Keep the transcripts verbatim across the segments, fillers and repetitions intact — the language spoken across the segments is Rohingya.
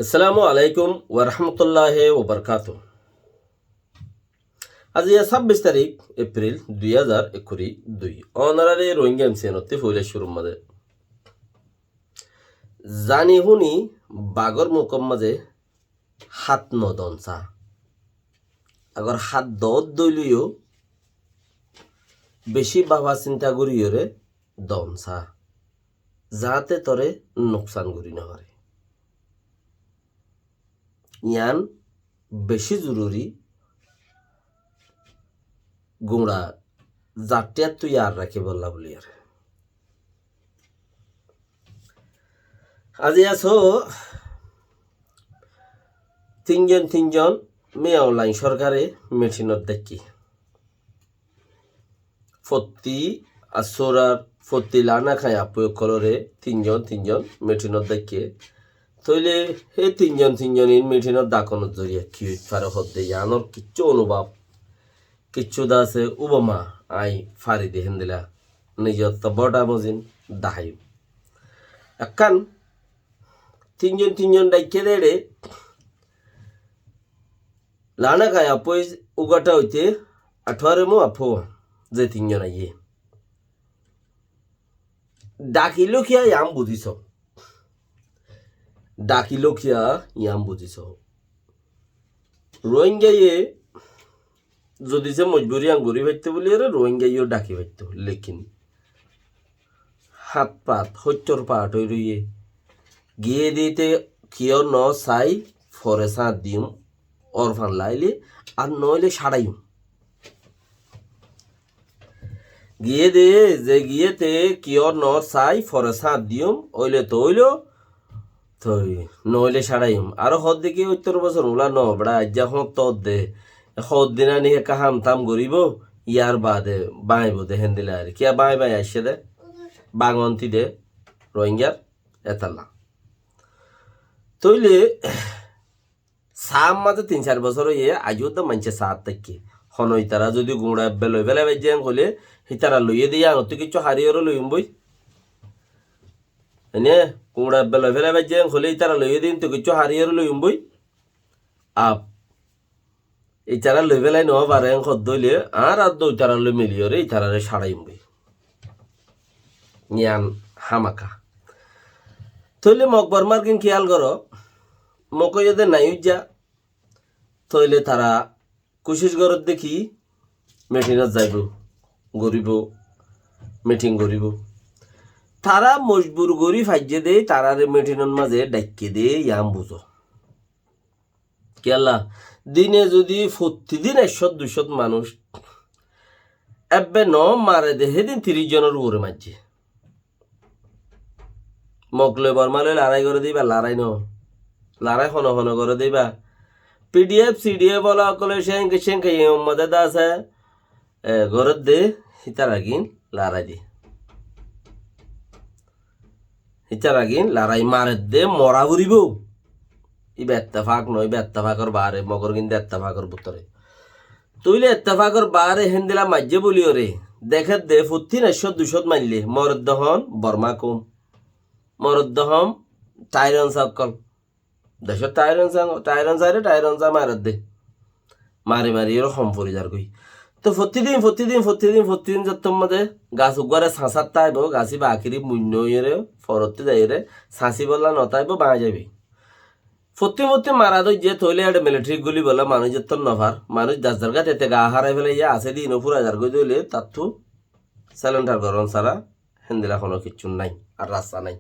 Assalamu alaikum warahmatulláhi wabarakátuhu. Aijja sábbic tarík Epril dui házar ekkuri dui. Ónorare Rohingya M C N ottú foila cúrur mazé zani húni bagor mukor mazé hát no don sa. Agor hát dot doileyo beci baba sinta goríyore don sa, zate tore nuksan gorí no fare. Yián beci zoruri, guñça zattú yad rakíbolla buliyore. Aijja so tinzon tinzon Miyaung Hlaing sorkare mitinot daikke. Fottí asórar, fottí lana kaiya appu ókkolore tinzon tinzon mitinot daikke. Tóile hé tinzon tinzon in mitinot dakonor zoriya ki óit fare hoódde, yiánor kiccú onubab, kiccú dase ubama añí fari de héndilla. Nizottú bóta mozin daháiyum. Ekkán tinzon tinzon daikke de ére lana kaiya appu ugatta óite athuare mu appu ze tinzon aiyé. Dhakiló kiyá yián buzí so. Dhakiló kiyá yián buzí so. Rohingyaye zodi se mojburi yián gorí faitto buliyore Rohingyaye dhaki faitto. Lekin hát fath, hóittor fath ói roiye. Giyé de íte kiyó no sai, fore sáñt diyum, orfan laile, ar noóile sáçaiyum. Giyé de, ze giyé te kiyó no sai, fore sáñt diyum, óile to óilo, toi, noóile sáçaiyum. Aró hoódde ki óittor bosór ula no, bera, aijja hoóñt de, hoóddin ani ekka ham tam goríbo, yar baade báñibo de héndilla ar. Kiyá báñi báñi aiccé de, báñgonti de, Rohingyar, etalla. Tóile, saám mazé tin sair bosór óiye, aijjó de maincé saát táikke. Hon ítara zodi guñça ebbe loi félai faijjé en hoilé, ítara loiyé de yíanottú kiccú hariyóre loiyum boi. Ene, guñça ebbe loi félai faijjé en hoilé, ítara loiyé de yíanottú kiccú hariyóre loiyum boi. Ab, ítara loi félai no fare en hoddé óile, añára dó ítara loi miliyóre ítarare sáçaiyum boi. Yián hámaka. Tóile Mok Bormar gín kiyál goró, Mok óiye de nai uijja, tóile tara kucíc gorédde ki, mitinot zaibou, goríbou, mitin goríbou. Tara mojbur gorí faijjé de, tarare mitinor mazé dhaikke de, yián buzó. Kiyólla, dine zodi fottí din ekcót duicót manúic ebbe no mare de, hédin tiríc zonor uore maijjé. Mok loi Borma loi larái goré de íba, larái no. Larái hone hone goré de íba. P D F, C D F ola ókkole cénke cénke yom mazé de asé, e, goré de, hítara gín larái de. Hítara gín larái maredde mora foribóu. Íba ettefak no, íba ettefakor baáre, Mogor gín de ettefakor bútore. Tóile ettefakor baáre héndilla maijjé buliyóre, dekédde fottí ekcót duicót maille, moredde hon Borma koum. Moredde hon taironsa ókkol. Decót taironsa, taironsa re taironsa maredde. Mari mari ero hom fori zargói. Tó fottí din, fottí din, fottí din, fottí din zottór mazé gas uggúare sañsát táibo, gas íba akiri muinno óiyore, forottí zaiyore, sañsí bolla no táibo, báñgi zaibo. Fottí fottí mara dóijje, tóile eçe militari gúli bolla manúic zottór no far, manúic dar zargát ete gaa hárai félaiye, asé de ino fúrai zargói dóile, tattú selendar gorón sára, héndilla hono kiccú nái, ar rasta nái.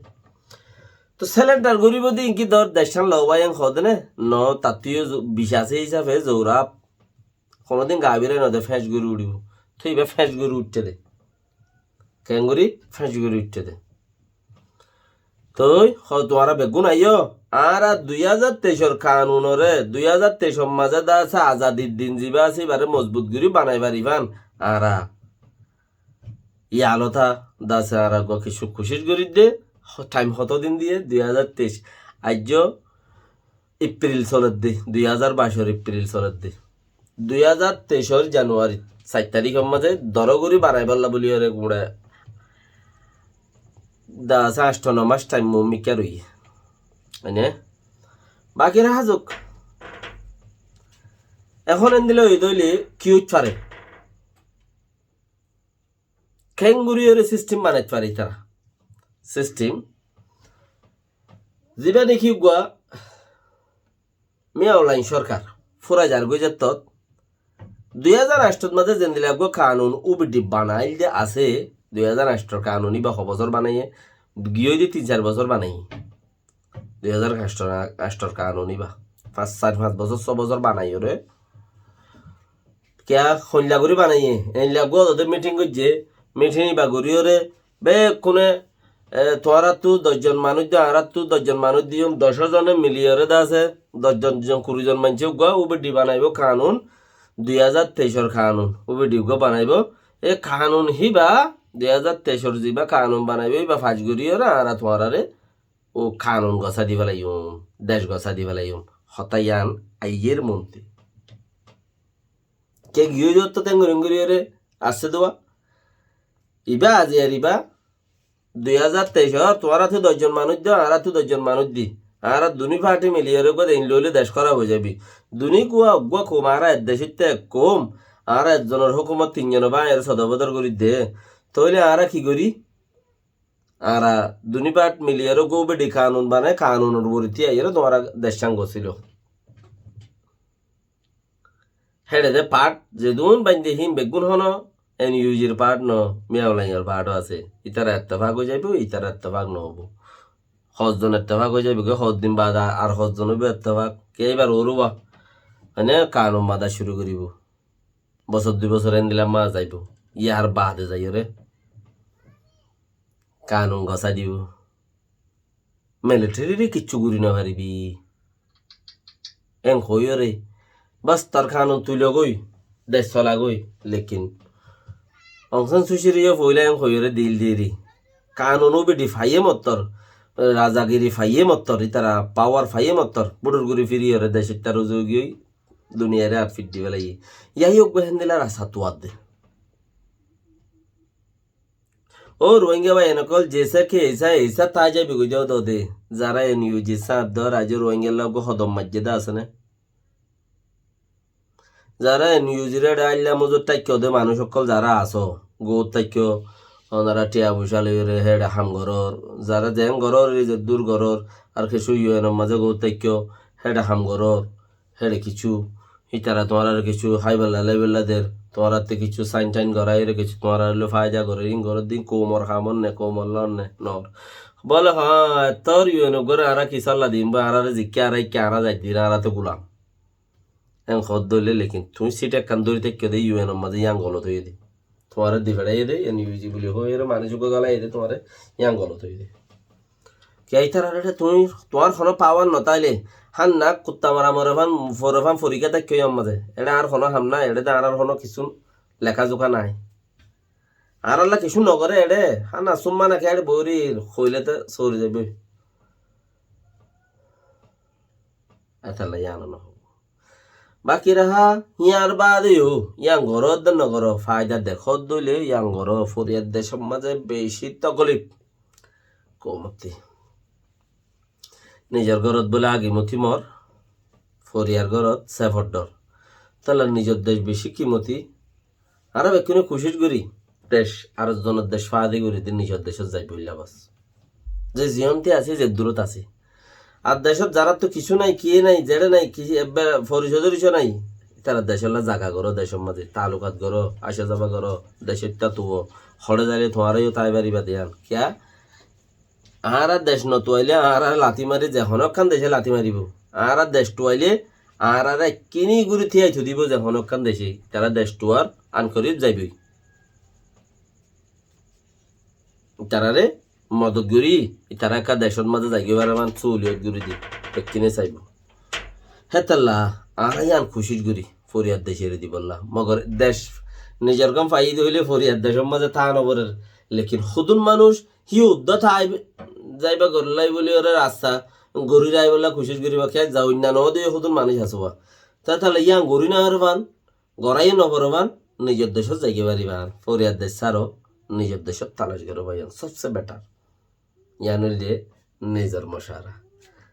Tó selendar goríbo de inki dór, deccán lou bái en hoó de né, no, tattú yó zo-, bic asé hísafe zouraf, honodin gaa birai no de, féñc gorí uçíbo. Tó íba féñc gorí uiththé de. Keéngorí féñc gorí uiththé de. Toi, ho, tuáñra beggún aiyó, añára dui házar teicor kanunore, dui házar teicor mazé de asé azadir din zibá asé, íbare mozbut gorí banai farifán, añára. Yalota de asé añára uggúa kissú kucíc gorídde, ho-, thaim hotodin diyé, dui házar teic. Aijjó Epril soledde, dui házar baicor Epril soledde. Dui házar teicor Januari sair tarikor mazé doró gorí banaibálla buliyóre guñça de asé añctho no mac thaim mumikká roiyé. Mane, Baki raha zuk. Ehón endilla ói dóile ki óit fare? Kengori ore sistem banait fare itara. Sistem. Ziba niki gua Miyaulain sorkar fura zar goi zettót dui házar añctót mazé zendilla gua kanun ubidi banail de asé, dui házar añctór kanun iba ho bosór banaiye, giyói de tin sair bosór banaiye. Dui házar añctór, añctór kanun iba. Fañs, sair fañs bosór, só bosór banaiyoré. Kiya hoilla gorí banaiye? Eilla gua zode miting goijje, miting iba goríyoré, bekkune, e, tuáñrattú doc zon manúic de, añárattú doc zon manúic diyum, doc zone miliyoré de asé, doc zon, zon, kuri zon maincé gua ubidi banaibó kanun, dui házar teicor kanun, ubidi gua banaibó. E kanun híba, dui házar teicor ziba kanun banaibó, iba fas goríyoré añára tuáñraré ó kanun gosá di felaiyum, dec gosá di felaiyum. Hotá yián aiyér monte. Ke giyói de ottó tengori tengori ore asé dua. Iba azi ar iba dui házar teicor, tuáñrattú doc zon manúic de, añárattú doc zon manúic di. Añára duní parti miliyore gua de in loile dec hóraf ói zaibi. Duní gua, gua koum, añára ek dec óitte ek koum, añára ek zonor hókumot tin zone báñgiyore sodor bodor gorí de. Tóile añára ki gorí? Añára duní part miliyore gobedi kanun banai, kanunor uore tíyaiyore tuáñra decán gosílo. Héçe de part zedún bainde hín beggún hono NUG r part no, Miyaulainor part ó asé. Ítara ettefak ói zaibo, ítara ettefak no óibo. Hozzon ettefak ói zaibo, hoddin baade ar hozzon óibo ettefak. Ke ibar uore ba? Mane kanun bada cúru goribo. Bosór dui bosór endilla ma zaibo. Yar baade zaiyore kanun gosái dibo. Militerire kiccú gorí no faribi. En hoiyore, bas tor kanun tui logói, dec solagói, lekin Aung San Suu Kyi re yó foila en hoiyore dil diri. Kanun ubidi faiye mottor, razagiri faiye mottor, ítara pawar faiye mottor, budur guri firiyore dec ittara uzu giyói, duniyare ar fiddi felaiye. Yai uggwá hendilla rasta tuwar de. Ó Rohingya bái en ókkol, jesa ke esa, esa tai zaibi goi de, zara NUG sar dor, aijjó Rohingya loi uggwá hodom maijje de asé né? Zara NUG re eçe ailla mozot táikko de manúic ókkol zara asó, goót táikko, onora tiya foicá loiyore héçe ham gorór, zara zeén gorór, zeddúr gorór, ar kessú UN or mazé goót táikko, héçe ham gorór. Héçe kessú, ítara tuáñrare kessú háiballa láiballa der, tuáñratte kessú sain tain goráiyore kessú tuáñrare loi faida gorer, ín gorer de ín koumor ham ne, koumor lon ne, nor. Bóle, há, ettór UN uggwáre añára ki solla dim, ba añárare zikké añára ikká añára zaiddír, añára to gulam. En hoódde óile, lekin tuñí sit ekkán dóri táikko de UN or mazé, yían golot óiye de. Tuáñre di feçáiye de, NUG buli hoiyóre manúic uggwá golaiyé de, tuáñre yían golot óiye de. Kiyá ítarar eçe tuñí, tuáñr honó pawar no táile, hánna kutta mara more fán, fore fán forikká táikko yían mazé. Eçe añár honó ham nái, eçe de añárar honó kissú leká zuká nái. Añáralla kissú no goré eçe, hánna summa naki eçe borir, hoilé te sori zaiboi. Etalla yían no hobo. Baki raha, yíar baade yó, yían goró de no goró, faida dekó de óile yían goró, foriyar decór mazé beci tokolif. Koumottí. Nizor górot bóle agimoti mor, foriyar górot sefor dor. Etalla nizor dec beci kimoti, Añára bekkúne kucíc gorí, dec, ar zonor dec faádi gorí di nizor decót zaibolla bas. Ze ziyónti así, ze durot así. Ar decót zaráttu kissú nái, kiyé nái, zeçé nái, ki, ebbe forisod-uriso nái, ítara decolla zaga goró, decór mazé taalukat goró, aica zaba goró, decót tuwó, hoçé zaile tuáñra yó tái faribá de yían. Kiyá? Añára dec no tuaile añára lati mari ze honó ekkán dece lati maribó. Añára dec tuaile añára ekkíni guri tiyai tui dibó ze honó ekkán dece. Itará dec tuar ankorib zaiboi. Itarare modot guri, itará ekká decót mazé zaigoi fare fán súliyot guri di. Ekkíni saibó. Hétalla añára yían kucíc guri foriyar dec eri dibolla. Mogor dec nizor gom faiyé de óile foriyar decór mazé táa no forer. Lekin hodún manúic hí uddá tái zaiba gorílai bóli ore rasta gorí zaibolla kucíc goríba, kiyá za oinna no de hodún manúic asé ba. Tóile yían gorí no fare fán, goráiyo no fare fán, nizor decót zaigoi fare fán. Foriyar dec sáro, nizor decót talac goró ba, yían sobse betar. Yían óilde nizor mocara.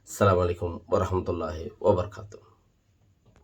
Assalamu alaikum wa rahmatullahi wa barakatuh.